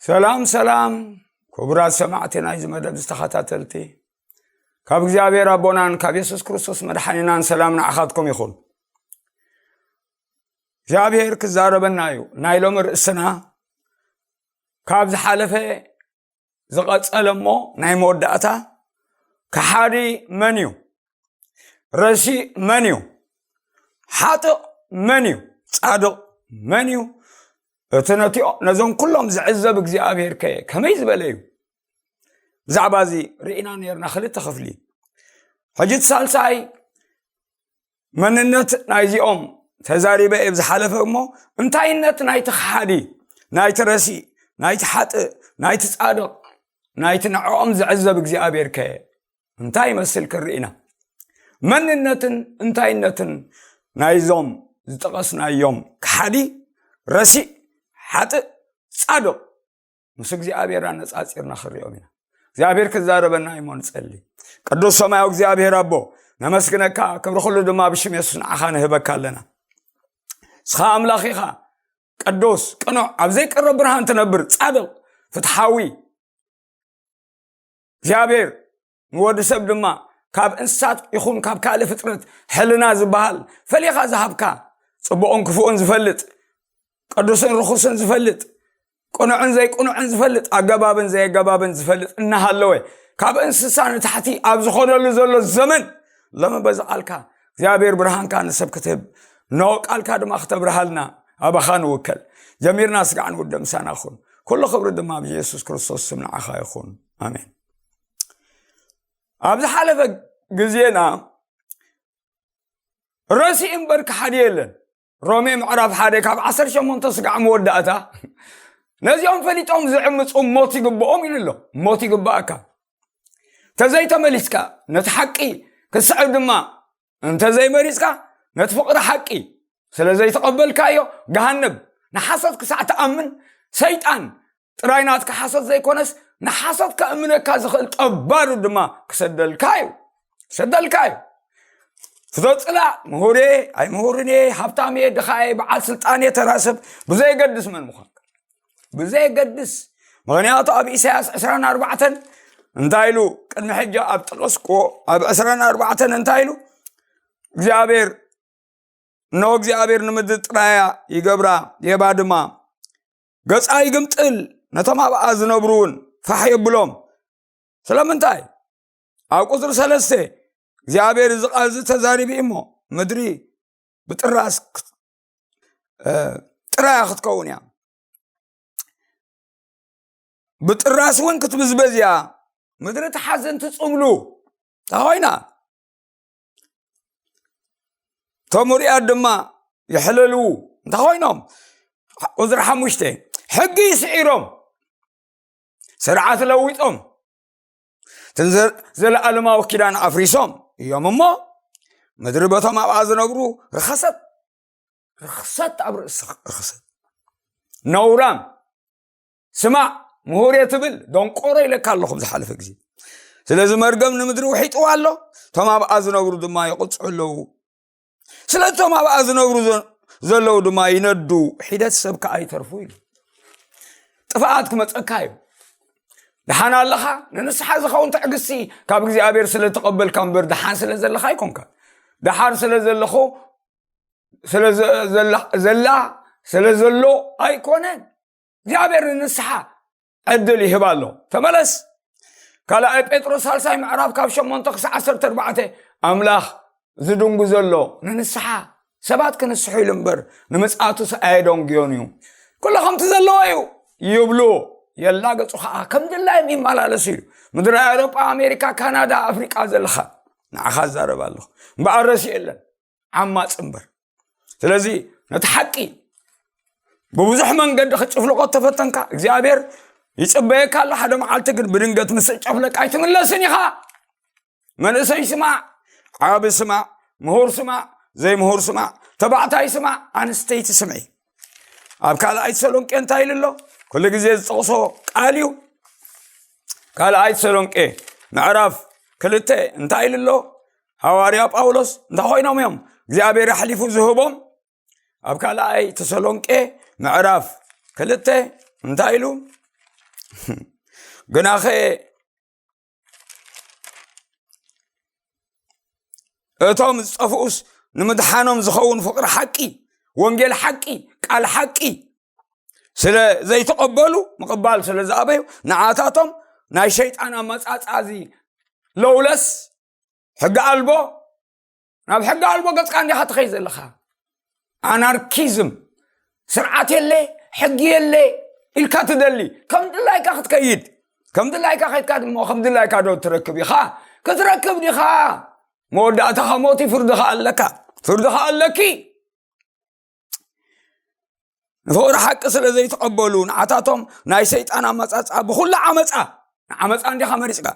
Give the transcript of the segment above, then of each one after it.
ሰላም ሰላም፣ ክቡራት ሰማዕቲ ናይዚ መደብ ዝተኸታተልቲ፣ ካብ እግዚኣብሔር ኣቦናን ካብ የሱስ ክርስቶስ መድሓኒናን ሰላም ንዓኻትኩም ይኹን። እግዚኣብሔር ክዛረበና እዩ። ናይ ሎሚ ርእስና ካብ ዝሓለፈ ዝቐጸለ እሞ ናይ መወዳእታ፣ ከሓዲ መን እዩ? ረሲእ መን እዩ? ሓጥእ መን እዩ? ጻድቕ መን እዩ? እቲ ነቲኦ ነዞም ኩሎም ዝዕዘብ እግዚኣብሔር ከ ከመይ ዝበለ እዩ? ብዛዕባ እዚ ርኢና ነርና ክልተ ክፍሊ። ሕጂ እቲ ሳልሳይ መንነት ናይዚኦም ተዛሪበ እየ ዝሓለፈ እሞ፣ እንታይነት ናይቲ ከሓዲ፣ ናይቲ ረሲእ፣ ናይቲ ሓጥእ፣ ናይቲ ጻድቕ፣ ናይቲ ንዕኦም ዝዕዘብ እግዚኣብሔር ከ እንታይ ይመስል ክንርኢ ኢና። መንነትን እንታይነትን ናይዞም ዝጠቐስናዮም ከሓዲ፣ ረሲእ፣ ሓጥእ፣ ጻድቕ ምስ እግዚኣብሔር ኣነጻጺርና ክንሪኦም ኢና። እግዚኣብሔር ክዛረበና እሞ ንጸሊ። ቅዱስ ሰማያዊ እግዚኣብሔር ኣቦ፣ ነመስግነካ፣ ክብሪ ኩሉ ድማ ብሽም የሱስ ንዓኻ ንህበካ ኣለና። ንስኻ ኣምላኽ ኢኻ፣ ቅዱስ፣ ቅኑዕ፣ ኣብ ዘይቀረብ ብርሃን ትነብር፣ ጻድቕ፣ ፍትሓዊ እግዚኣብሔር፣ ንወዲ ሰብ ድማ ካብ እንስሳት ይኹን ካብ ካልእ ፍጥረት ሕልና ዝበሃል ፈሊኻ ዝሃብካ፣ ጽቡቕን ክፉእን ዝፈልጥ፣ ቅዱስን ርኹስን ዝፈልጥ፣ ቅኑዕን ዘይቅኑዕን ዝፈልጥ፣ ኣገባብን ዘየገባብን ዝፈልጥ እናሃለወ፣ ካብ እንስሳ ንታሕቲ ኣብ ዝኾነሉ ዘሎ ዘመን፣ ሎሚ በዚ ቃልካ እግዚኣብሔር ብርሃንካ ንሰብ ክትህብ፣ እነሆ ቃልካ ድማ ክተብርሃልና ኣባኻ ንውከል። ጀሚርና ስጋዕ ንውደ ምሳና ኩን። ኩሉ ክብሪ ድማ ብየሱስ ክርስቶስ ስም ንዓኻ ይኹን። ኣሜን። ኣብ ዝሓለፈ ግዜና ረሲእ እምበር ከሓዲ የለን። ሮሜ ምዕራፍ ሓደ ካብ ዓሰርተ ሸሞንተ ስጋዕ መወዳእታ፣ ነዚኦም ፈሊጦም ዝዕምፁ ሞት ይግብኦም ኢሉ ኣሎ። ሞት ይግባእካ። ተዘይተመሊስካ ነቲ ሓቂ ክትስዕብ ድማ እንተዘይመሪጽካ፣ ነቲ ፍቕሪ ሓቂ ስለ ዘይተቐበልካዮ፣ ገሃነብ ንሓሶት ክሳዕ ትኣምን፣ ሰይጣን ጥራይ ናትካ ሓሶት ዘይኮነስ፣ ንሓሶት ከእምነካ ዝኽእል ጠባዱ ድማ ክሰደልካ እዩ። ክሰደልካ እዩ። ፍቶ ጽላእ፣ ምሁር እየ፣ ኣይምሁርን እየ፣ ሃብታም እየ፣ ድኻ እየ፣ በዓል ስልጣን እየ፣ ተራ ሰብ፣ ብዘየገድስ መን ምዃንካ። ብዘየገድስ። ምኽንያቱ ኣብ ኢሳያስ ዕስራን ኣርባዕተን እንታይ ኢሉ? ቅድሚ ሕጂ ኣብ ጠቐስክዎ ኣብ ዕስራን ኣርባዕተን እንታይ ኢሉ? እግዚኣብሔር፣ እነሆ እግዚኣብሔር ንምድሪ ጥራያ ይገብራ፣ የባ ድማ፣ ገጻ ይግምጥል፣ ነቶም ኣብኣ ዝነብሩ እውን ፋሕ የብሎም። ስለምንታይ? ኣብ ቁጽሪ ሰለስተ እግዚኣብሔር እዚ ቃል እዚ ተዛሪቡ እዩ እሞ፣ ምድሪ ብጥራስ ክት-፣ እ፣ ጥራያ ክትከውን እያ። ብጥራስ እውን ክትብዝበዝ እያ። ምድሪ ትሓዝን ትጽምሉ እንተ ኾይና፣ እቶም ውሩያት ድማ ይሕለሉ እንተ ኾይኖም፣ ቁጽሪ ሓሙሽተ፣ ሕጊ ይስዒሮም፣ ስርዓት ለዊጦም፣ እቲ ዘ-፣ ዘለኣለማዊ ኪዳን ኣፍሪሶም እዮም እሞ፣ ምድሪ በቶም ኣብኣ ዝነብሩ ርኸሰት፣ ርኽሰት ኣብ ርእሲ ርኽሰት። ነውራም፣ ስማዕ፣ ምሁር እየ ትብል፣ ደንቆሮ ኢለካ ኣለኹ ብዝሓለፈ ግዜ። ስለዚ መርገም ንምድሪ ውሒጥዋ ኣሎ፣ እቶም ኣብኣ ዝነብሩ ድማ ይቕጽዑ ኣለዉ። ስለቶም ኣብኣ ዝነብሩ ዘ-፣ ዘለዉ ድማ ይነዱ፣ ሒደት ሰብ ከኣ ይተርፉ ኢሉ። ጥፍኣት ክመጸካ እዩ። ደሓን ኣለኻ? ንንስሓ ዝኸውን ትዕግስቲ ካብ እግዚኣብሔር ስለ ተቐበልካ እምበር፣ ደሓን ስለ ዘለኻ ኣይኮንካ። ደሓን ስለ ዘለኹ፣ ስለ ዘ-፣ ዘላ፣ ዘላ፣ ስለ ዘሎ ኣይኮነን። እግዚኣብሔር ንንስሓ ዕድል ይህብ ኣሎ። ተመለስ። ካልኣይ ጴጥሮስ ሳልሳይ ምዕራፍ ካብ ሸሞንተ ክሳዕ ዓሰርተ ኣርባዕተ፣ ኣምላኽ ዝድንጉ ዘሎ ንንስሓ፣ ሰባት ክንስሑ ኢሉ እምበር፣ ንምጽኣቱስ ኣየደንጉዮን እዩ። ኩሉ ከምቲ ዘለዎ እዩ ይብሉ፣ የላገጹ ኸዓ፣ ከም ድላዮም ይመላለሱ እዩ። ምድሪ ኣውሮጳ፣ ኣሜሪካ፣ ካናዳ፣ ኣፍሪቃ ዘለኻ፣ ንዓኻ ዝዛረብ ኣለኹ። እምበኣር ረሲእ የለን። ዓማጽ እምበር። ስለዚ ነቲ ሓቂ ብብዙሕ መንገዲ ክትጭፍልቆ ተፈተንካ፣ እግዚኣብሔር ይጽበየካ ኣሎ። ሓደ መዓልቲ ግን ብድንገት ምስ ጨፍለቃ ኣይትምለስን ኢኻ። መንእሰይ ስማዕ፣ ዓቢ ስማዕ፣ ምሁር ስማዕ፣ ዘይምሁር ስማዕ፣ ተባዕታይ ስማዕ፣ ኣንስተይቲ ስምዒ። ኣብ ካልኣይ ተሰሎንቄ እንታይ ኢሉ ኣሎ? ኩሉ ግዜ ዝጠቕሶ ቃል እዩ። ካልኣይ ተሰሎንቄ ምዕራፍ ክልተ እንታይ ኢሉ ኣሎ? ሃዋርያ ጳውሎስ እንታይ ኮይኖም እዮም እግዚኣብሔር ኣሕሊፉ ዝህቦም? ኣብ ካልኣይ ተሰሎንቄ ምዕራፍ ክልተ እንታይ ኢሉ? ግናኸ እቶም ዝጠፍኡስ ንምድሓኖም ዝኸውን ፍቕሪ ሓቂ፣ ወንጌል ሓቂ፣ ቃል ሓቂ ስለ ዘይተቐበሉ፣ ምቕባል ስለ ዝኣበዩ፣ ንዓታቶም ናይ ሸይጣን ኣመጻጽኣ እዚ ለውለስ፣ ሕጊ ኣልቦ፣ ናብ ሕጊ ኣልቦ ገጽካ እንዲኻ ትኸይድ ዘለኻ። ኣናርኪዝም፣ ስርዓት የለ፣ ሕጊ የለ ኢልካ ትደሊ፣ ከም ድላይካ ክትከይድ፣ ከም ድላይካ ከይድካ ድማ ከም ድላይካ ዶ ትረክብ ኢኻ? ክትረክብ ዲኻ? መወዳእታኻ ሞት እዩ፣ ፍርድኻ ኣለካ፣ ፍርድኻ ኣለኪ። ንፍቕሪ ሓቂ ስለ ዘይተቐበሉ፣ ንዓታቶም ናይ ሰይጣን ኣመጻጽኣ ብኹሉ ዓመጻ፣ ንዓመጻ እንዲኻ መሪጽካ፣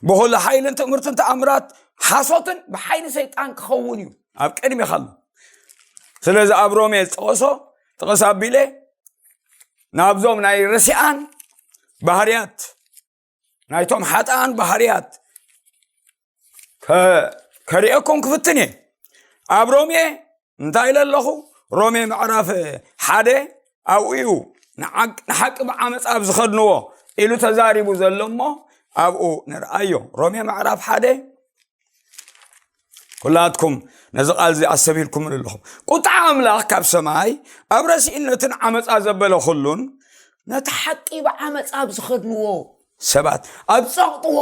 ብኹሉ ሓይልን ትእምርትን ተኣምራት ሓሶትን ብሓይሊ ሰይጣን ክኸውን እዩ ኣብ ቅድሜኻ ኣሎ። ስለዚ ኣብ ሮሜ ዝጠቐሶ ጥቕስ ኣቢለ ናብዞም ናይ ርሲኣን ባህርያት፣ ናይቶም ሓጥኣን ባህርያት ከ-፣ ከርእየኩም ክፍትን እየ። ኣብ ሮሜ እንታይ ኢለ ኣለኹ? ሮሜ ምዕራፍ ሓደ ኣብኡ እዩ። ንዓቅ-፣ ንሓቂ ብዓመፃ ኣብ ዝኸድንዎ ኢሉ ተዛሪቡ ዘሎ እሞ ኣብኡ ንርኣዮ። ሮሜ ምዕራፍ ሓደ ኩላትኩም ነዚ ቃል እዚ ኣስተብሂልኩም ኣለኹም። ቁጥዓ ኣምላኽ ካብ ሰማይ ኣብ ረሲእነትን ዓመፃ ዘበለ ኩሉን ነቲ ሓቂ ብዓመፃ ኣብ ዝኸድንዎ ሰባት ኣብ ጸቕጥዎ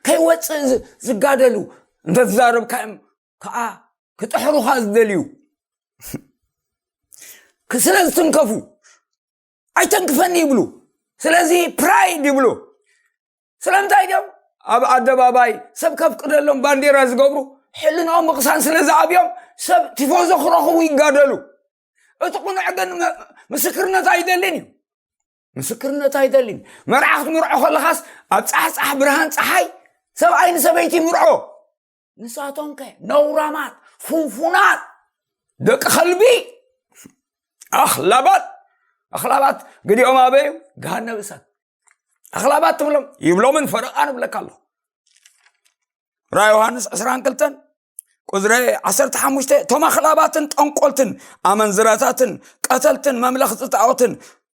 ከይወፅእ ዝ-፣ ዝጋደሉ እንተተዛረብካዮም ከዓ ክጥሕሩኻ ዝደልዩ ክ-፣ ስለ ዝትንከፉ ኣይተንክፈኒ ይብሉ። ስለዚ ፕራይድ ይብሉ። ስለምንታይ ድዮም ኣብ ኣደባባይ ሰብ ከፍቅደሎም ባንዴራ ዝገብሩ? ሕልናኦም ምቕሳን ስለ ዝኣብዮም ሰብ ቲፎዞ ክረኽቡ ይጋደሉ። እቲ ቁኑዕ ግን ም-፣ ምስክርነት ኣይደልን እዩ። ምስክርነት ኣይደልን። መርዓ ክትምርዖ ከለኻስ ኣብ ጻሕጻሕ ብርሃን ጸሓይ ሰብኣይ ንሰበይቲ ይምርዖ። ንሳቶም ከ ነውራማት፣ ፉንፉናት፣ ደቂ ከልቢ፣ ኣኽላባት። ኣኽላባት ግዲኦም ኣበዩ? ገሃነብ እሳት። ኣኽላባት ትብሎም ይብሎምን ፈረቓ ንብለካ ኣለኹ። ራእይ ዮሃንስ ዕስራን ክልተን ቁጽሪ ዓሰርተ ሓሙሽተ፣ እቶም ኣኽላባትን ጠንቆልትን ኣመንዝራታትን ቀተልትን መምለኽቲ ጣዖትን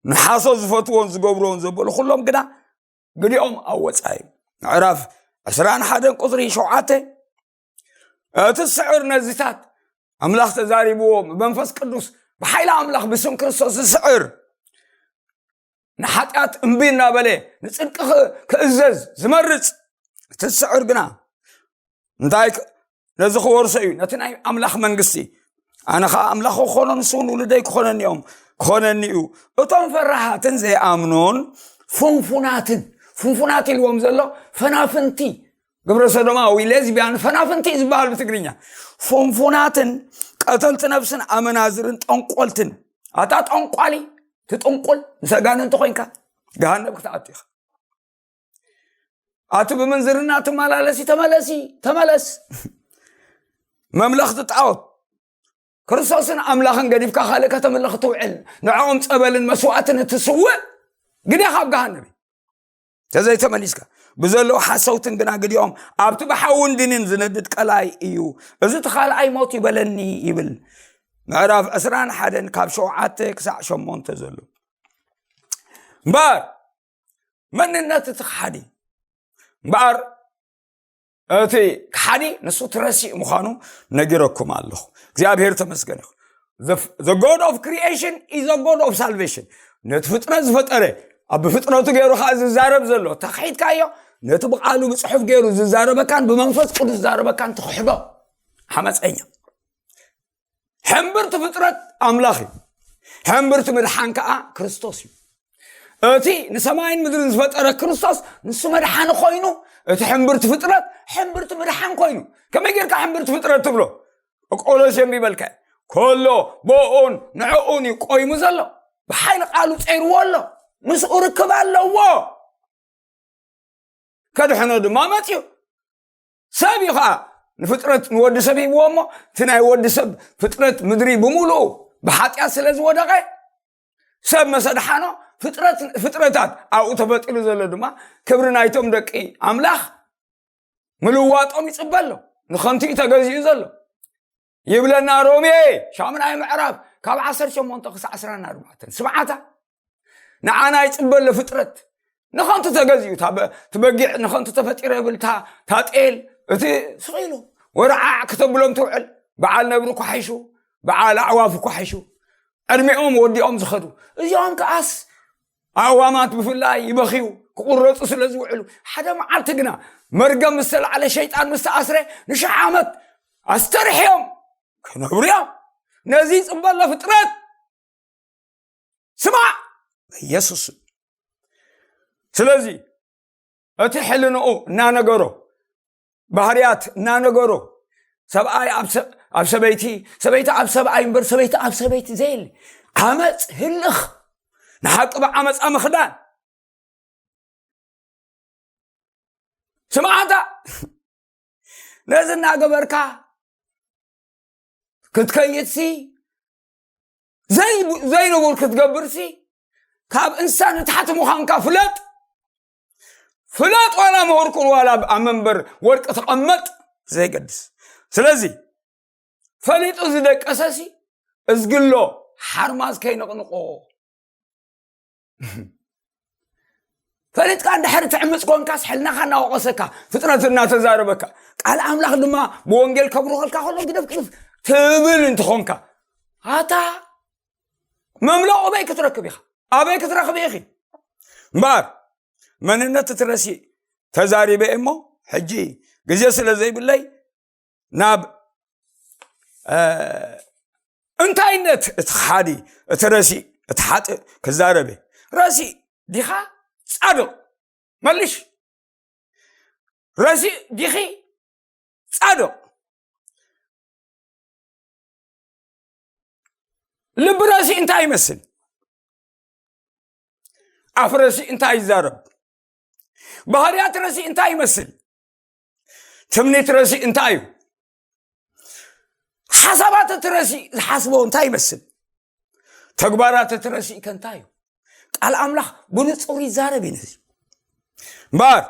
ንሓሶት ዝፈትዎን ዝገብርዎን ዘበሉ ኩሎም ግና ግዲኦም ኣብ ወጻኢ። ምዕራፍ ዕስራን ሓደን ቁጽሪ ሸውዓተ፣ እቲ ዝስዕር ነዚታት ኣምላኽ ተዛሪብዎ ብመንፈስ ቅዱስ ብሓይሊ ኣምላኽ ብስም ክርስቶስ ዝስዕር ንሓጢኣት እምቢ እናበለ ንጽድቂ ክ-፣ ክእዘዝ ዝመርጽ እቲ ዝስዕር ግና እንታይ ክ-፣ ነዚ ክወርሶ እዩ፣ ነቲ ናይ ኣምላኽ መንግስቲ። ኣነ ኸዓ ኣምላኽ ክኾኖ፣ ንሱ እውን ውሉደይ ክኾነኒ እዮም፣ ክኾነኒ እዩ። እቶም ፈራሃትን ዘይኣምኑን ፍንፉናትን፣ ፍንፉናት ኢልዎም ዘሎ ፈናፍንቲ፣ ግብረ ሰዶማዊ፣ ሌዝቢያን፣ ፈናፍንቲ እዩ ዝበሃል ብትግርኛ። ፍንፉናትን ቀተልቲ ነፍስን ኣመናዝርን ጠንቆልትን። ኣታ ጠንቋሊ፣ ትጥንቁል፣ ምስ ኣጋንንቲ ኮይንካ ገሃነብ ክትኣቱ ኢኻ። ኣቲ ብምንዝርና ትመላለሲ፣ ተመለሲ፣ ተመለስ። መምለኽቲ ጣዖት፣ ክርስቶስን ኣምላኽን ገዲፍካ ካልእ ከተምልኽ ትውዕል፣ ንዕኦም ጸበልን መስዋዕትን እትስውእ፣ ግደ ካብ ገሃነም እዩ። ተዘይተመሊስካ፣ ብዘለዉ ሓሰውትን ግና ግዲኦም ኣብቲ ብሓውን ድንን ዝነድድ ቀላይ እዩ። እዚ እቲ ካልኣይ ሞት ይበለኒ ይብል። ምዕራፍ ዕስራን ሓደን ካብ ሸውዓተ ክሳዕ ሸሞንተ ዘሎ። እምበኣር መንነት እቲ ከሓዲ፣ እምበኣር እቲ ከሓዲ ንሱ ትረሲእ ምዃኑ ነጊረኩም ኣለኹ። እግዚኣብሔር ተመስገን ይኹን። The, the God of creation is the God of salvation። ነቲ ፍጥረት ዝፈጠረ፣ ኣብ ብፍጥረቱ ገይሩ ከዓ ዝዛረብ ዘሎ፣ ተኽሒድካዮ፣ ነቲ ብቓሉ ብጽሑፍ ገይሩ ዝዛረበካን ብመንፈስ ቅዱስ ዝዛረበካን ትኽሕዶ። ሓመፀኛ። ሕምብርቲ ፍጥረት ኣምላኽ እዩ። ሕምብርቲ ምድሓን ከዓ ክርስቶስ እዩ። እቲ ንሰማይን ምድርን ዝፈጠረ ክርስቶስ ንሱ መድሓኒ ኮይኑ፣ እቲ ሕምብርቲ ፍጥረት ሕምብርቲ ምድሓን ኮይኑ። ከመይ ጌርካ ሕምብርቲ ፍጥረት ትብሎ? ቆሎስ የንቢበልካ። ከሎ ብኦን ንዕኡን እዩ ቆይሙ ዘሎ። ብሓይሊ ቃሉ ጸይርዎ ኣሎ። ምስኡ ርክብ ኣለዎ። ከድሕኖ ድማ መጽዩ። ሰብ እዩ ኸዓ ንፍጥረት ንወዲ ሰብ ሂብዎ እሞ፣ እቲ ናይ ወዲ ሰብ ፍጥረት ምድሪ ብምሉኡ ብሓጢኣት ስለ ዝወደቐ፣ ሰብ መሰ ድሓኖ፣ ፍጥረት፣ ፍጥረታት ኣብኡ ተፈጢሩ ዘሎ ድማ ክብሪ ናይቶም ደቂ ኣምላኽ ምልዋጦም ይጽበ ኣሎ። ንኸንቱ እዩ ተገዚኡ ዘሎ። ይብለና ሮሜ ሻምናይ ምዕራፍ ካብ ዓሰርተ ሸሞንተ ክሳዕ ዕስራን ኣርባዕተን። ስምዓታ፣ ንዓና ይጽበ ኣሎ ፍጥረት። ንኸንቱ ተገዚኡ፣ እታ በ-፣ እቲ በጊዕ ንኸንቱ ተፈጢረ ይብል፣ እታ፣ እታ ጤል፣ እቲ ስቕ ኢሉ ወርዓዕ ክተብሎም ትውዕል። በዓል ነብሪ እኳ ሓይሹ፣ በዓል ኣዕዋፍ እኳ ሓይሹ፣ ዕድሜኦም ወዲኦም ዝኸዱ። እዚኦም ከኣስ ኣእዋማት ብፍላይ ይበኽዩ፣ ክቑረጹ ስለ ዝውዕሉ። ሓደ መዓልቲ ግና መርገም ምስ ተላዕለ፣ ሸይጣን ምስ ተኣስረ፣ ንሽሕ ዓመት ኣስተርሕዮም ክነብሩ እዮም። ነዚ ይጽበሎ ፍጥረት ስማዕ፣ በኢየሱስ ስም። ስለዚ እቲ ሕልንኡ እናነገሮ፣ ባህርያት እናነገሮ፣ ሰብኣይ ኣብ ሰ-፣ ኣብ ሰበይቲ፣ ሰበይቲ ኣብ ሰብኣይ እምበር ሰበይቲ ኣብ ሰበይቲ ዘየለ ዓመፅ፣ ህልኽ፣ ንሓቂ ብዓመፃ ምኽዳን። ስምዓታ፣ ነዚ እናገበርካ ክትከይድሲ፣ ዘይ-፣ ዘይንቡር ክትገብርሲ፣ ካብ እንስሳ ንታሕቲ ምዃንካ ፍለጥ። ፍለጥ፣ ዋላ ምሁር ኩን፣ ዋላ ኣብ መንበር ወርቂ ተቐመጥ፣ ዘይገድስ። ስለዚ ፈሊጡ ዝደቀሰሲ እዝግሎ፣ ሓርማዝ ከይንቕንቆ። ፈሊጥካ እንድሕር ትዕምፅ ኮንካስ፣ ሕልናኻ እናወቐሰካ፣ ፍጥረት እናተዛረበካ፣ ቃል ኣምላኽ ድማ ብወንጌል ከብርኸልካ ከሎ ግደፍ ግደፍ ትብል እንትኾንካ፣ ኣታ መምለኦ ኣበይ ክትረክብ ኢኻ? ኣበይ ክትረኽብ ኢኺ? እምበኣር መንነት እቲ ረሲእ ተዛሪበ እሞ፣ ሕጂ ግዜ ስለ ዘይብለይ ናብ፣ እ፣ እንታይነት እቲ ከሓዲ፣ እቲ ረሲእ፣ እቲ ሓጥእ ክዛረበ። ረሲእ ዲኻ ጻድቕ? መልሽ። ረሲእ ዲኺ ጻድቕ? ልቢ ረሲእ እንታይ ይመስል? ኣፍ ረሲእ እንታይ ይዛረብ? ባህርያት ረሲእ እንታይ ይመስል? ትምኒት ረሲእ እንታይ እዩ? ሓሳባት እቲ ረሲእ ዝሓስቦ እንታይ ይመስል? ተግባራት እቲ ረሲእ ከ እንታይ እዩ? ቃል ኣምላኽ ብንጹር ይዛረብ እዩ ነዚ። እምበኣር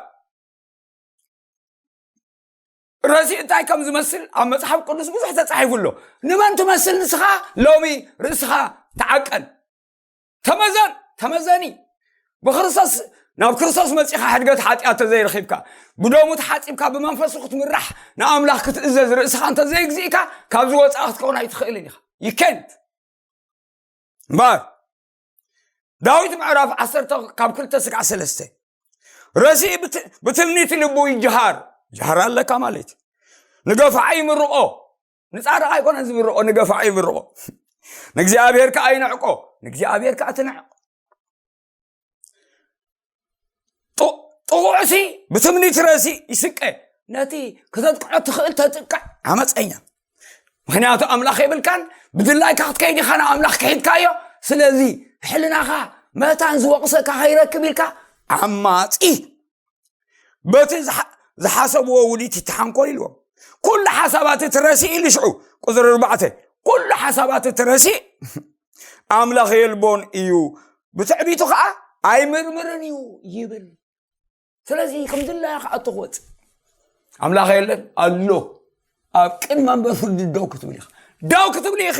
ረሲእ እንታይ ከም ዝመስል ኣብ መጽሓፍ ቅዱስ ብዙሕ ተጻሒፉ ኣሎ። ንመን ትመስል ንስኻ? ሎሚ ርእስኻ ተዓቀን። ተመዘን፣ ተመዘኒ። ብክርስቶስ፣ ናብ ክርስቶስ መጺኻ ሕድገት ሓጢኣት ተዘይረኺብካ፣ ብደሙ ተሓጺብካ፣ ብመንፈሱ ክትምራሕ፣ ንኣምላኽ ክትእዘዝ ርእስኻ እንተዘይግዚእካ፣ ካብዚ ወጻኢ ክትከውን ኣይትኽእልን ኢኻ። You can't። እምበኣር፣ ዳዊት ምዕራፍ ዓሰርተ ካብ ክልተ ስጋዕ ሰለስተ፣ ረሲእ ብት-፣ ብትምኒት ልቡ ይጀሃር። ጀሃር ኣለካ ማለት እዩ። ንገፋዒ ይምርቆ። ንጻድቕ ኣይኮነን ዝምርቆ፣ ንገፋዒ ይምርቆ። ንእግዚኣብሔር ከኣ ይንዕቆ። ንእግዚኣብሔር ከኣ ትንዕቆ። ጡ-፣ ጥቑዕሲ ብትምኒት ረሲእ ይስቀ። ነቲ ክተጥቅዖ ትኽእል ተጥቅዕ ዓመፀኛ። ምኽንያቱ ኣምላኽ የብልካን፣ ብድላይካ ክትከይድ ኢኻ ንኣምላኽ ክሒድካዮ። ስለዚ ሕልናኻ መታን ዝወቕሰካ ከይረክብ ኢልካ ዓማጺ። በቲ ዝሓ-፣ ዝሓሰብዎ ውዲት ይተሓንኮል ኢልዎም። ኩሉ ሓሳባት እቲ ረሲእ ኢሉ ሽዑ፣ ቁጽሪ ኣርባዕተ፣ ኩሉ ሓሳባት እቲ ረሲእ ኣምላኽ የልቦን እዩ፣ ብትዕቢቱ ኸዓ ኣይምርምርን እዩ ይብል። ስለዚ ከም ድላያ ክኣቶ ክወፅእ። ኣምላኽ የለን ኣሎ። ኣብ ቅድሚ መንበር ፍርዲ ደው ክትብል ኢኻ። ደው ክትብል ኢኺ።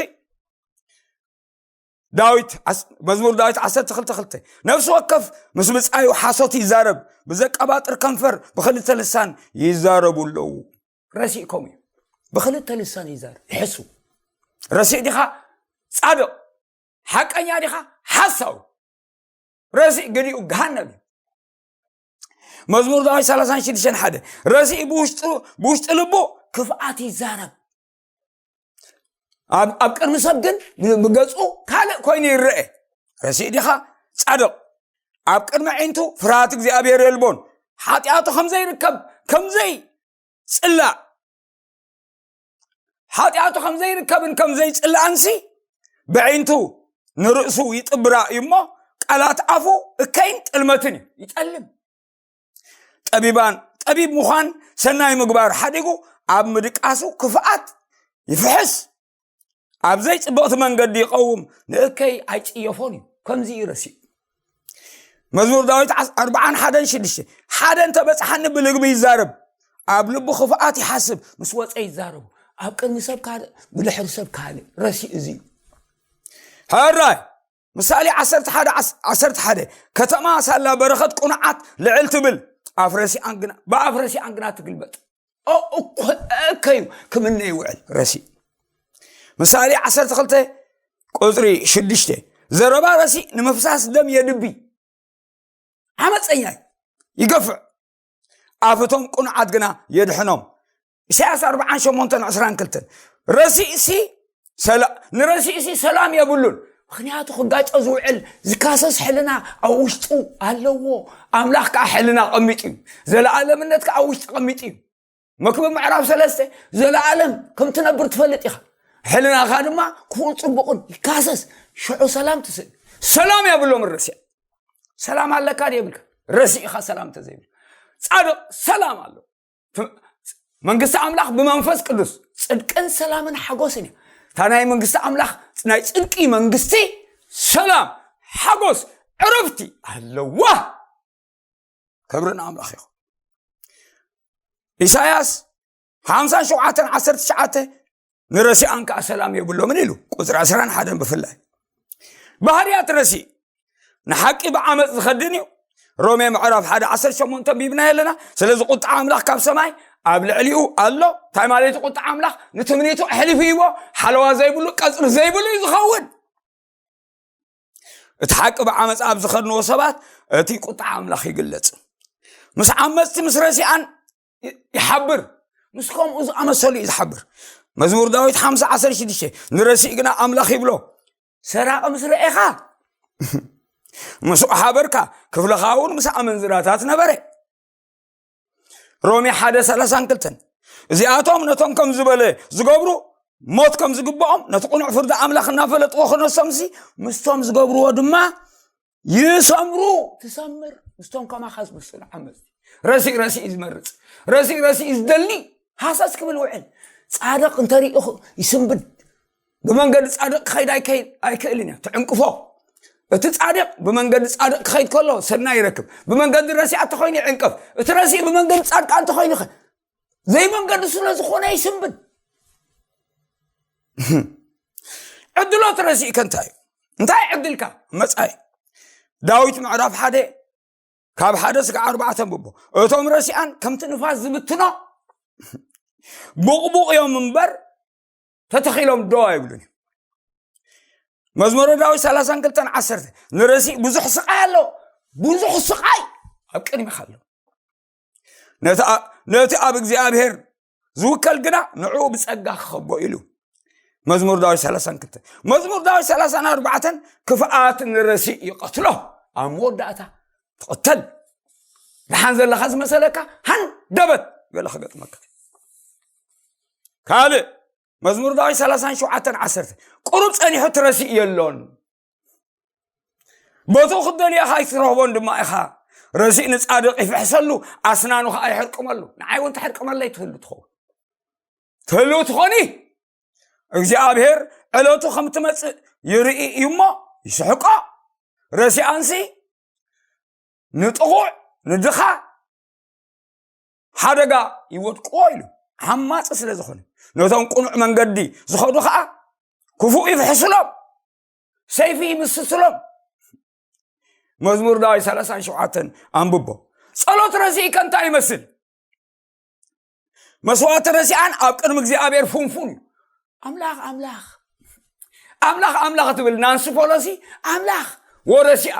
ዳዊት ዓስ-፣ መዝሙር ዳዊት ዓሰርተ ክልተ ክልተ፣ ነፍሲ ወከፍ ምስ ብጻዩ ሓሶት ይዛረብ፣ ብዘቀባጥር ከንፈር ብኽልተ ልሳን ይዛረቡ ኣለዉ። ረሲእኩም እዩ። ብኽልተ ልሳን ይዛረብ፣ ይሕሱ። ረሲእ ዲኻ? ጻድቕ። ሓቀኛ ዲኻ? ሓሳዊ። ረሲእ ገዲኡ ገሃነም እዩ። መዝሙር ዳዊት ሰላሳን ሽዱሽተን ሓደ፣ ረሲእ ብውሽጡ፣ ብውሽጢ ልቡ ክፍኣት ይዛረብ። ኣብ፣ ኣብ ቅድሚ ሰብ ግን ብ-፣ ብገጹ ካልእ ኮይኑ ይረአ። ረሲእ ዲኻ? ጻድቕ። ኣብ ቅድሚ ኣዒንቱ ፍርሃት እግዚኣብሔር የልቦን። ሓጢኣቱ ከም ዘይርከብ፣ ከም ዘይጽላእ፣ ሓጢኣቱ ከም ዘይርከብን ከም ዘይጽላእንሲ ብዒንቱ ንርእሱ ይጥብራ እዩ እሞ፣ ቃላት ኣፉ እከይን ጥልመትን እዩ። ይጠልም። ጠቢባን፣ ጠቢብ ምዃን ሰናይ ምግባር ሓዲጉ ኣብ ምድቃሱ ክፍኣት ይፍሕስ። ኣብ ዘይጽብቕቲ መንገዲ ይቐውም፣ ንእከይ ኣይጽየፎን እዩ። ከምዚ እዩ ረሲእ። መዝሙር ዳዊት ዓስ-፣ ኣርብዓን ሓደን ሽዱሽተ፣ ሓደ እንተበጽሓኒ ብልግቢ ይዛረብ፣ ኣብ ልቡ ክፍኣት ይሓስብ፣ ምስ ወጸ ይዛረቡ፣ ኣብ ቅድሚ ሰብ ካልእ፣ ብድሕሪ ሰብ ካልእ። ረሲእ እዚ እዩ። ሕራይ፣ ምሳሌ ዓሰርተ ሓደ ዓሰርተ ሓደ፣ ከተማ ሳላ በረኸት ቅኑዓት ልዕል ትብል፣ ኣፍረሲኣን ግና ብኣፍረሲኣን ግና ትግልበጥ። እኮ እዩ ክምነ ይውዕል ረሲእ። ምሳሌ ዓሰርተ ክልተ ቁፅሪ ሽዱሽተ፣ ዘረባ ረሲእ ንምፍሳስ ደም የድቢ፣ ዓመፀኛ እዩ፣ ይገፍዕ፣ ኣፍቶም ቅኑዓት ግና የድሕኖም። ኢሳያስ ኣርባዓን ሸሞንተን ዕስራን ክልተን፣ ረሲእሲ ንረሲእሲ ሰላም የብሉን። ምክንያቱ ክጋጨ ዝውዕል ዝካሰስ ሕልና ኣብ ውሽጡ ኣለዎ። ኣምላኽ ከዓ ሕልና ቀሚጡ እዩ። ዘለኣለምነት ከዓ ኣብ ውሽጢ ቀሚጡ እዩ። መክብብ ምዕራፍ ሰለስተ፣ ዘለኣለም ከም ትነብር ትፈልጥ ኢኻ፣ ሕልናኻ ድማ ክፉን ጽቡቕን ይካሰስ። ሽዑ ሰላም ትስእል። ሰላም የብሎም ረሲኣ። ሰላም ኣለካ ዶ የብልካ? ረሲእኻ ሰላም ተዘይብል፣ ጻድቕ ሰላም ኣሎ። መንግስቲ ኣምላኽ ብመንፈስ ቅዱስ ጽድቅን ሰላምን ሓጎስን እያ። እታ ናይ መንግስቲ ኣምላኽ ናይ ጽድቂ መንግስቲ ሰላም፣ ሓጎስ፣ ዕረፍቲ ኣለዋ። ክብሪ ንኣምላኽ ይኹን። ኢሳያስ ሓምሳን ሸውዓተን ዓሰርተ ትሽዓተ፣ ንረሲኣን ከዓ ሰላም የብሎምን ኢሉ። ቁፅሪ ዕስራን ሓደን ብፍላይ ባህርያት ረሲእ ንሓቂ ብዓመፅ ዝኸድን እዩ። ሮሜ ምዕራፍ ሓደ ዓሰርተ ሸሞንተ ኣንቢብናዮ ኣለና። ስለዚ ቁጣ ኣምላኽ ካብ ሰማይ ኣብ ልዕሊኡ ኣሎ። እንታይ ማለት እዩ? ቁጣ ኣምላኽ ንትምኒቱ ኣሕሊፉ ይቦ ሓለዋ ዘይብሉ ቀፅሪ ዘይብሉ እዩ ዝኸውን። እቲ ሓቂ ብዓመፃ ኣብ ዝኸድንዎ ሰባት እቲ ቁጣ ኣምላኽ ይግለፅ። ምስ ዓመፅቲ ምስ ረሲኣን ይሓብር፣ ምስ ከምኡ ዝኣመሰሉ እዩ ዝሓብር። መዝሙር ዳዊት ሓምሳ ዓሰርተ ሽዱሽተ፣ ንረሲእ ግና ኣምላኽ ይብሎ፣ ሰራቂ ምስ ረኤኻ ምስኡ ሓበርካ፣ ክፍልኻ እውን ምስ ኣመንዝራታት ነበረ። ሮሜ ሓደ ሰላሳን ክልተን፣ እዚኣቶም ነቶም ከም ዝበለ ዝገብሩ ሞት ከም ዝግብኦም ነቲ ቅኑዕ ፍርዲ ኣምላኽ እናፈለጥዎ ክነሶምሲ፣ ምስቶም ዝገብርዎ ድማ ይሰምሩ። ትሰምር ምስቶም ከማኻ ዝመስሉ ዓመፅቲ። ረሲእ ረሲእ እዩ ዝመርፅ፣ ረሲእ ረሲእ እዩ ዝደሊ። ሃሰስ ክብል ውዕል። ፃድቕ እንተሪኡ ይስንብድ። ብመንገዲ ፃድቕ ክኸይድ ኣይክእልን እያ፣ ትዕንቅፎ። እቲ ፃድቕ ብመንገዲ ፃድቕ ክኸይድ ከሎ ሰናይ ይረክብ፣ ብመንገዲ ረሲኣ ተኾይኑ ይዕንቀፍ። እቲ ረሲእ ብመንገዲ ፃድቃ እንተኾይኑ ኸ ዘይመንገዲ ስለ ዝኾነ ይስንብድ። ዕድሎት ረሲእከ እንታይ እዩ? እንታይ ዕድልካ መፃኢ? ዳዊት ምዕራፍ ሓደ ካብ ሓደ ስጋዕ ኣርባዕተ ኣንብቦ። እቶም ረሲኣን ከምቲ ንፋስ ዝብትኖ ቡቕቡቕ እዮም እምበር ተተኺሎም ደው ኣይብሉን እዮም። መዝሙረ ዳዊት ሰላሳን ክልተን ዓሰርተ፣ ንረሲእ ብዙሕ ስቓይ ኣሎ፣ ብዙሕ ስቓይ ኣብ ቅድሚኻ ኣሎ። ነቲ ኣብ እግዚኣብሔር ዝውከል ግና ንዕኡ ብጸጋ ክኸቦ ኢሉ። መዝሙር ዳዊት ሰላሳን ክልተ። መዝሙር ዳዊት ሰላሳን ኣርባዕተን፣ ክፍኣት ንረሲእ ይቐትሎ፣ ኣብ መወዳእታ ትቕተል። ደሓን ዘለኻ ዝመሰለካ ሃንደበት ገለ ክገጥመካ። ካልእ መዝሙር ዳዊት ሰላሳን ሸውዓተን ዓሰርተ፣ ቁሩብ ጸኒሑ ትረሲእ የሎን፣ ቦትኡ ክትደልዮ ኣይትረኽቦን ድማ ኢኻ። ረሲእ ንጻድቕ ይፍሕሰሉ፣ ኣስናኑ ኸኣ ይሕርቅመሉ። ንዓይ እውን ትሕርቅመለይ ትህሉ ትኸውን፣ ትህሉ ትኾኒ። እግዚኣብሔር ዕለቱ ከም ትመጽእ ይርኢ እዩ እሞ ይስሕቆ። ረሲኣንሲ ንጥቑዕ ንድኻ ሓደጋ ይወድቅዎ ኢሉ ዓማፂ ስለ ዝኾነ፣ ነቶም ቅኑዕ መንገዲ ዝኸዱ ኸዓ ክፉእ ይፍሕስሎም፣ ሰይፊ ይምስስሎም። መዝሙር ዳዊት ሰላሳን ሸውዓተን ኣንብቦ። ጸሎት ረሲእከ እንታይ ይመስል? መስዋዕቲ ረሲኣን ኣብ ቅድሚ እግዚኣብሔር ፍንፉን እዩ። ኣምላኽ ኣምላኽ ኣምላኽ ኣምላኽ ትብል ናንሲ ፖሎሲ፣ ኣምላኽ ወረሲኣ።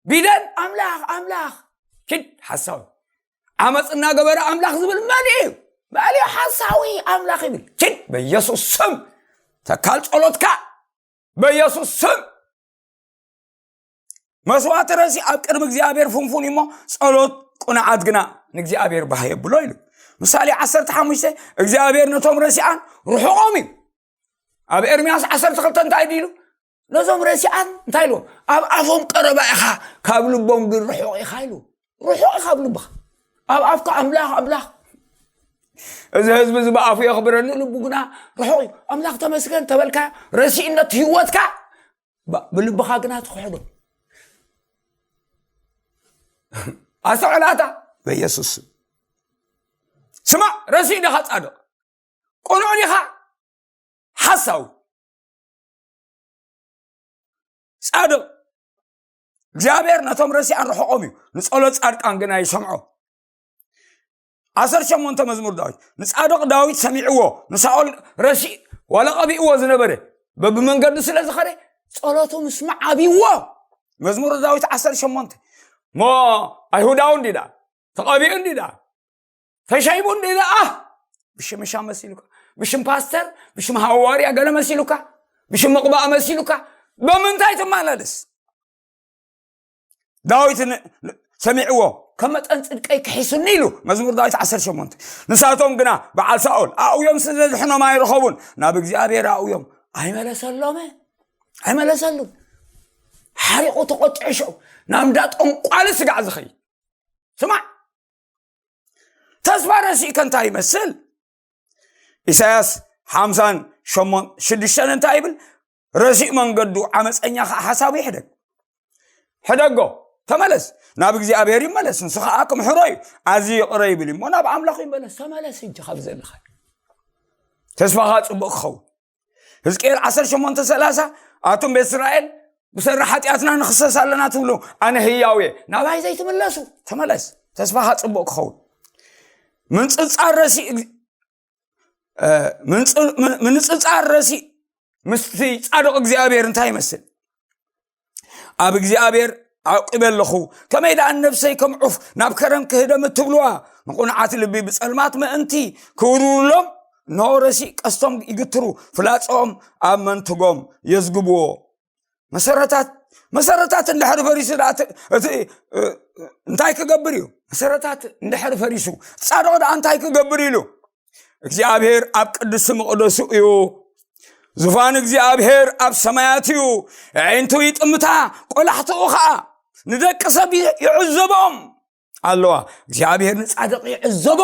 ቢደን ኣምላኽ ኣምላኽ። ኪድ ሓሳዊ። ዓመፅ እናገበረ ኣምላኽ ዝብል መን እዩ? መን እዩ ሓሳዊ ኣምላኽ ይብል? ኪድ በኢየሱስ ስም ተካል ጸሎትካ በኢየሱስ ስም። መስዋዕቲ ረሲእ ኣብ ቅድሚ እግዚኣብሔር ፍንፉን እዩ እሞ፣ ጸሎት ቅኑዓት ግና ንእግዚኣብሔር ባህ የብሎ ኢሉ። ምሳሌ ዓሰርተ ሓሙሽተ፣ እግዚኣብሔር ነቶም ረሲኣን ርሑቖም እዩ። ኣብ ኤርምያስ ዓሰርተ ክልተ እንታይ ድዩ ኢሉ? ነዞም ረሲኣን እንታይ ኢልዎም? ኣብ ኣፎም ቀረባ ኢኻ፣ ካብ ልቦም ግን ርሑቕ ኢኻ ኢሉ። ርሑቕ ኢኻ ኣብ ልብኻ። ኣብ ኣፍካ ኣምላኽ ኣምላኽ፣ እዚ ህዝቢ እዚ ብኣፉ የኽብረኒ፣ ልቡ ግና ርሑቕ እዩ። ኣምላኽ ተመስገን ተበልካ፣ ረሲእነት ህይወትካ ባ-፣ ብልብኻ ግና ትኽሕዶ። ኣስተውዕላታ በኢየሱስ ስም። ስማዕ፣ ረሲእ ዲኻ ጻድቕ? ቅኑዕ ዲኻ ሓሳዊ? ጻድቕ እግዚኣብሔር ነቶም ረሲኣን ርሕቖም እዩ፣ ንጸሎት ጻድቃን ግና ይሰምዖ። ዓሰርተ ሸሞንተ መዝሙር ዳዊት። ንጻድቕ ዳዊት ሰሚዕዎ፣ ንሳኦል ረሲእ ዋላ ቀቢእዎ ዝነበረ በብመንገዱ ስለ ዝኸደ ጸሎቱ ምስማዕ ኣብይዎ። መዝሙር ዳዊት ዓሰርተ ሸሞንተ። ሞ ኣይሁዳዊ እንዲ ደኣ ተቐቢኡ እንዲ ደኣ ተሻይቡ እንዲ ደኣ ብሽም ሻ መሲሉካ፣ ብሽም ፓስተር፣ ብሽም ሃዋርያ ገለ መሲሉካ፣ ብሽም ምቕባእ መሲሉካ በምንታይ ትመላለስ? ዳዊት ን- ን- ሰሚዕዎ፣ ከም መጠን ጽድቀይ ክሒሱኒ ኢሉ። መዝሙር ዳዊት ዓሰርተ ሸሞንተ። ንሳቶም ግና በዓል ሳኦል ኣእውዮም ስለ ዘድሕኖም ኣይረኸቡን፣ ናብ እግዚኣብሔር ኣእውዮም ኣይመለሰሎምን። ኣይመለሰሉን። ሓሪቑ ተቖጢዑ ሽዑ ናብ እንዳ ጠንቋሊ ስጋዕ ዝኸይድ። ስማዕ፣ ተስፋ ረሲእከ እንታይ ይመስል? ኢሳያስ ሓምሳን ሸሞን ሽዱሽተን እንታይ ይብል? ረሲእ መንገዱ ዓመፀኛ ከዓ ሓሳቡ ይሕደግ። ሕደጎ፣ ተመለስ፣ ናብ እግዚኣብሔር ይመለስ፣ ንሱ ከዓ ክምሕሮ እዩ፣ ኣዝዩ ይቕረ ይብል እዩ እሞ ናብ ኣምላኹ ይመለስ። ተመለስ እንጂ ካብ ዘለኻ ተስፋኻ ፅቡቕ ክኸውን። ህዝቅኤል ዓሰርተ ሸሞንተ ሰላሳ፣ ኣቱም ቤት እስራኤል ብሰሪ ሓጢኣትና ንኽሰስ ኣለና ትብሉ፣ ኣነ ህያው እየ፣ ናባይ ዘይትምለሱ፣ ተመለስ፣ ተስፋኻ ፅቡቕ ክኸውን። ምንፅፃር ረሲእ ምንፅፃር ረሲእ ምስቲ ፃድቕ እግዚኣብሔር እንታይ ይመስል? ኣብ እግዚኣብሔር ዓቂበ ኣለኹ። ከመይ ደኣ ነፍሰይ ከም ዑፍ ናብ ከረን ክህደም እትብልዋ? ንቑንዓት ልቢ ብጸልማት ምእንቲ ክውርውሎም፣ እንሆ ረሲእ ቀስቶም ይግትሩ፣ ፍላጾኦም ኣብ መንትጎም የዝግብዎ። መሰረታት መሰረታት እንድሕር ፈሪሱ ደኣ እቲ እቲ፣ እ፣ እንታይ ክገብር እዩ? መሰረታት እንድሕር ፈሪሱ ጻድቕ ደኣ እንታይ ክገብር ኢሉ? እግዚኣብሔር ኣብ ቅድስቲ መቕደሱ እዩ። ዙፋን እግዚኣብሔር ኣብ ሰማያት እዩ። ኣዒንቱ ይጥምታ፣ ቆላሕትኡ ኸዓ ንደቂ ሰብ ይዕዘቦም ኣለዋ። እግዚኣብሔር ንጻድቕ ይዕዘቦ።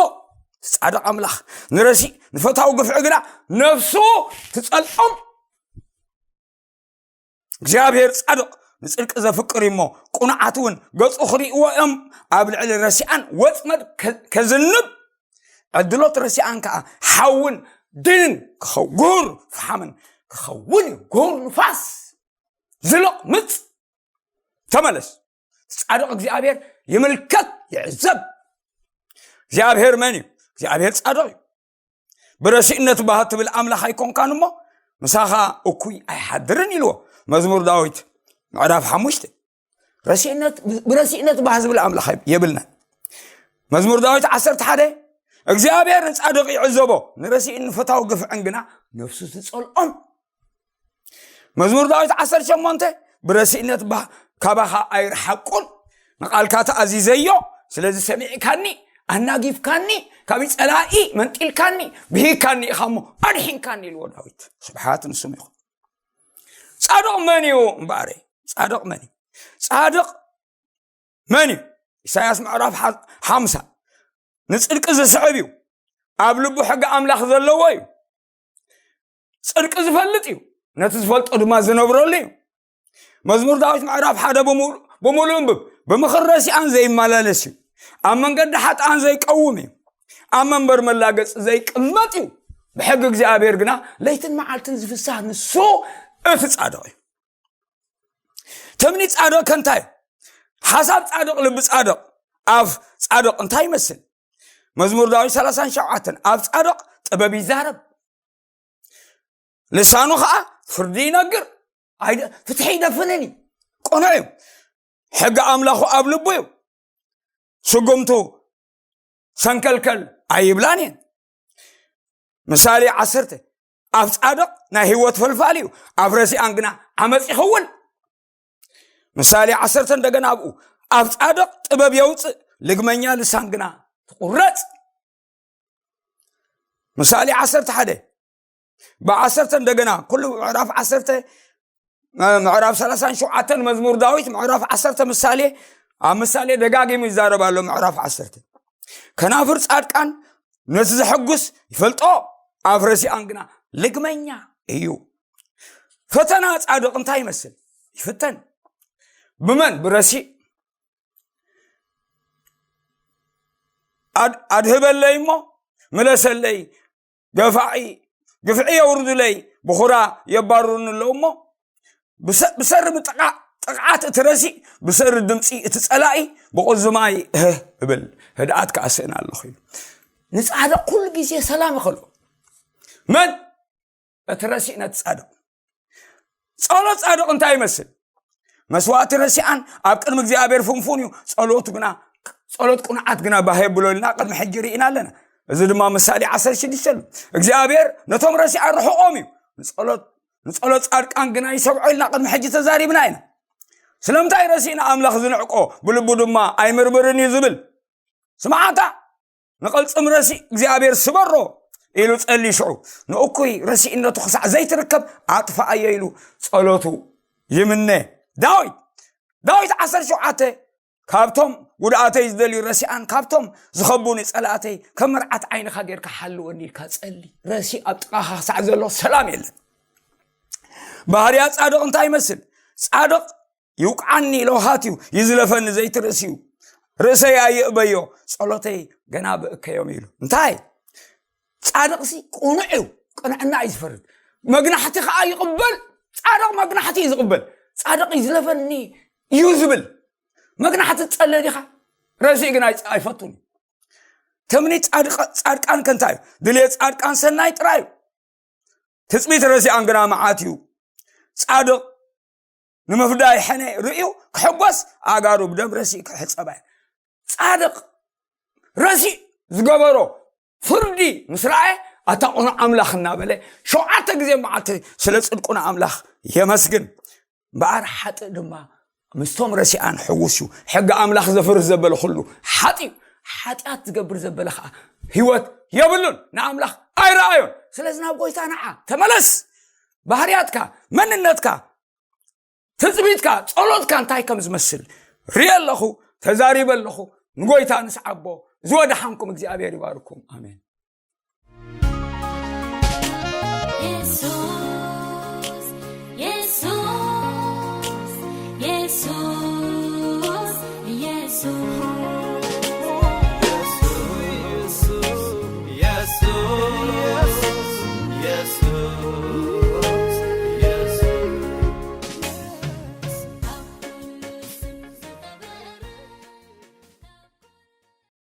ጻድቕ ኣምላኽ ንረሲእ ንፈታዊ ግፍዒ ግና ነፍሱ ትጸልኦም። እግዚኣብሔር ጻድቕ ንጽድቂ ዘፍቅር እዩ እሞ፣ ቅኑዓት እውን ገጹ ክርእይዎ እዮም። ኣብ ልዕሊ ረሲኣን ወጽመድ ከ- ከዝንብ፣ ዕድሎት ረሲኣን ከኣ ሓውን ድንን ክኸው- ጉሁር ፍሓምን ክኸውን እዩ። ጉሁር ንፋስ፣ ዝልቕ ምጽ። ተመለስ። ጻድቕ እግዚኣብሔር ይምልከት፣ ይዕዘብ። እግዚኣብሔር መን እዩ? እግዚኣብሔር ጻድቕ እዩ። ብረሲእነት ባህ ትብል ኣምላኽ ኣይኮንካን እሞ፣ ምሳኻ እኩይ ኣይሓድርን ኢልዎ። መዝሙር ዳዊት ምዕራፍ ሓሙሽተ። ረሲእነት ብረሲእነት ባህ ዝብል ኣምላኽ የብልናን። መዝሙር ዳዊት ዓሰርተ ሓደ፣ እግዚኣብሔር ንጻድቕ ይዕዘቦ፣ ንረሲእን ንፈታዊ ግፍዕን ግና ነፍሱ ትጸልኦም። መዝሙር ዳዊት ዓሰርተ ሸሞንተ፣ ብረሲእነት ባህ ካባኻ ኣይርሓቁን፣ ንቓልካ ተኣዚዘዮ፣ ስለዚ ሰሚዕካኒ፣ ኣናጊፍካኒ፣ ካብ ጸላኢ መንጢልካኒ፣ ብሂካኒ ኢኻ እሞ ኣድሒንካኒ ኢልዎ ዳዊት። ስብሓት ንስሙ ይኹን። ጻድቕ መን እዩ እምበኣረይ? ጻድቕ መን እዩ? ጻድቕ መን እዩ? ኢሳያስ ምዕራፍ ሓ- ሓምሳ፣ ንጽድቂ ዝስዕብ እዩ፣ ኣብ ልቡ ሕጊ ኣምላኽ ዘለዎ እዩ። ጽድቂ ዝፈልጥ እዩ፣ ነቲ ዝፈልጦ ድማ ዝነብረሉ እዩ። መዝሙር ዳዊት ምዕራፍ ሓደ ብምሉ- ብምሉእ እንብብ። ብምኽሪ ረሲኣን ዘይመላለስ እዩ፣ ኣብ መንገዲ ሓጥኣን ዘይቀውም እዩ፣ ኣብ መንበር መላገጺ ዘይቅመጥ እዩ። ብሕጊ እግዚኣብሔር ግና ለይትን መዓልትን ዝፍሳህ ንሱ እቲ ጻድቕ እዩ። ትምኒት ጻድቕ ከ እንታይ? ሓሳብ ጻድቕ፣ ልቢ ጻድቕ፣ ኣፍ ጻድቕ እንታይ ይመስል? መዝሙር ዳዊት ሰላሳን ሸውዓተን፣ ኣብ ጻድቕ ጥበብ ይዛረብ፣ ልሳኑ ኸዓ ፍርዲ ይነግር፣ ኣይደ- ፍትሒ ይደፍንን እዩ። ቅኑዕ እዩ። ሕጊ ኣምላኹ ኣብ ልቡ እዩ። ስጉምቱ ሰንከልከል ኣይብላን እየን። ምሳሌ ዓሰርተ፣ ኣፍ ጻድቕ ናይ ህይወት ፈልፋል እዩ፣ ኣፍ ረሲኣን ግና ዓመጽ ይኸውን። ምሳሌ ዓሰርተ እንደገና ኣብኡ፣ ኣፍ ጻድቕ ጥበብ የውጽእ፣ ልግመኛ ልሳን ግና ትቑረጽ። ምሳሌ ዓሰርተ ሓደ፣ ብዓሰርተ እንደገና ኩሉ ምዕራፍ ዓሰርተ፣ ምዕራፍ ሰላሳን ሸውዓተን መዝሙር ዳዊት፣ ምዕራፍ ዓሰርተ ምሳሌ፣ ኣብ ምሳሌ ደጋጊሙ ይዛረብ ኣሎ። ምዕራፍ ዓሰርተ፣ ከናፍር ጻድቃን ነቲ ዘሐጉስ ይፈልጦ፣ ኣፍ ረሲኣን ግና ልግመኛ እዩ። ፈተና ጻድቕ እንታይ ይመስል? ይፍተን። ብመን? ብረሲእ። ኣድ- ኣድህበለይ እሞ ምለሰለይ፣ ገፋዒ ግፍዒ የውርዱለይ፣ ብኹራ የባርሩኒ ኣለዉ እሞ፣ ብሰ- ብሰሪ ምጥቓ ጥቕዓት እቲ ረሲእ፣ ብሰሪ ድምፂ እቲ ፀላኢ ብቑዝማይ እህ እብል፣ ህድኣት ከዓ ስእን ኣለኹ ኢሉ። ንፃድቕ ኩሉ ግዜ ሰላም ይኸሎ። መን? እቲ ረሲእ ነቲ ፃድቕ። ጸሎት ጻድቕ እንታይ ይመስል? መስዋእቲ ረሲኣን ኣብ ቅድሚ እግዚኣብሔር ፍንፉን እዩ። ጸሎቱ ግና ጸሎት ቁኑዓት ግና ባህ የብሎ ኢልና ቅድሚ ሕጂ ርኢና ኣለና። እዚ ድማ ምሳሌ ዓሰርተ ሽዱሽተ ኣሎ። እግዚኣብሔር ነቶም ረሲኣን ርሑቖም እዩ፣ ንጸሎት ንጸሎት ጻድቃን ግና ይሰምዖ ኢልና ቅድሚ ሕጂ ተዛሪብና ኢና። ስለምንታይ ረሲእና ኣምላኽ ዝንዕቆ፣ ብልቡ ድማ ኣይምርምርን እዩ ዝብል? ስምዓታ ንቐልጽም ረሲእ እግዚኣብሔር ስበሮ ኢሉ ጸሊ ሽዑ ንእኩይ ረሲእነቱ ክሳዕ ዘይትርከብ ኣጥፍኣዮ ኢሉ ጸሎቱ ይምነ። ዳዊት ዳዊት ዓሰርተ ሸውዓተ ካብቶም ጉድኣተይ ዝደልዩ ረሲኣን ካብቶም ዝኸቡኒ ጸላእተይ ከም መርዓት ዓይንኻ ጌርካ ሓልወኒ ኢልካ ጸሊ። ረሲእ ኣብ ጥቓኻ ክሳዕ ዘሎ ሰላም የለን። ባህርያ ጻድቕ እንታይ ይመስል? ጻድቕ ይውቅዓኒ ለውሃት እዩ፣ ይዝለፈኒ ዘይትርእስ እዩ። ርእሰይ ኣይእበዮ፣ ጸሎተይ ገና ብእከዮም ኢሉ። እንታይ? ጻድቕሲ ቅኑዕ እዩ፣ ቅንዕና እዩ ዝፈርድ። መግናሕቲ ከዓ ይቕበል። ጻድቕ መግናሕቲ እዩ ዝቕበል። ጻድቕ ይዝለፈኒ እዩ ዝብል። መግናሕቲ ትጸለ ዲኻ? ረሲእ ግን ኣይፈቱን። ተምኒ ጻድቃን ከንታይ እዩ? ድልየት ጻድቃን ሰናይ ጥራይ እዩ። ትጽቢት ረሲኣን ግና መዓት እዩ። ጻድቕ ንምፍዳይ ሕነ ርእዩ ክሕጎስ፣ ኣእጋሩ ብደም ረሲእ ክሕጸባ እዩ። ጻድቕ ረሲእ ዝገበሮ ፍርዲ ምስ ረኣየ፣ ኣታ ቅኑዕ ኣምላኽ እናበለ ሸውዓተ ግዜ መዓልቲ ስለ ጽድቁ ንኣምላኽ የመስግን። እምበኣር ሓጥእ ድማ ምስቶም ረሲኣን ሕዉስ እዩ። ሕጊ ኣምላኽ ዘፍርስ ዘበለ ኩሉ ሓጢ እዩ። ሓጢኣት ዝገብር ዘበለ ከዓ ህይወት የብሉን፣ ንኣምላኽ ኣይረኣዮን። ስለዚ ናብ ጎይታ ንዓ ተመለስ። ባህርያትካ፣ መንነትካ፣ ትጽቢትካ፣ ጸሎትካ እንታይ ከም ዝመስል ርየ ኣለኹ፣ ተዛሪበ ኣለኹ። ንጎይታ ንስዓቦ። ዝወደሓንኩም እግዚኣብሔር ይባርኩም። ኣሜን።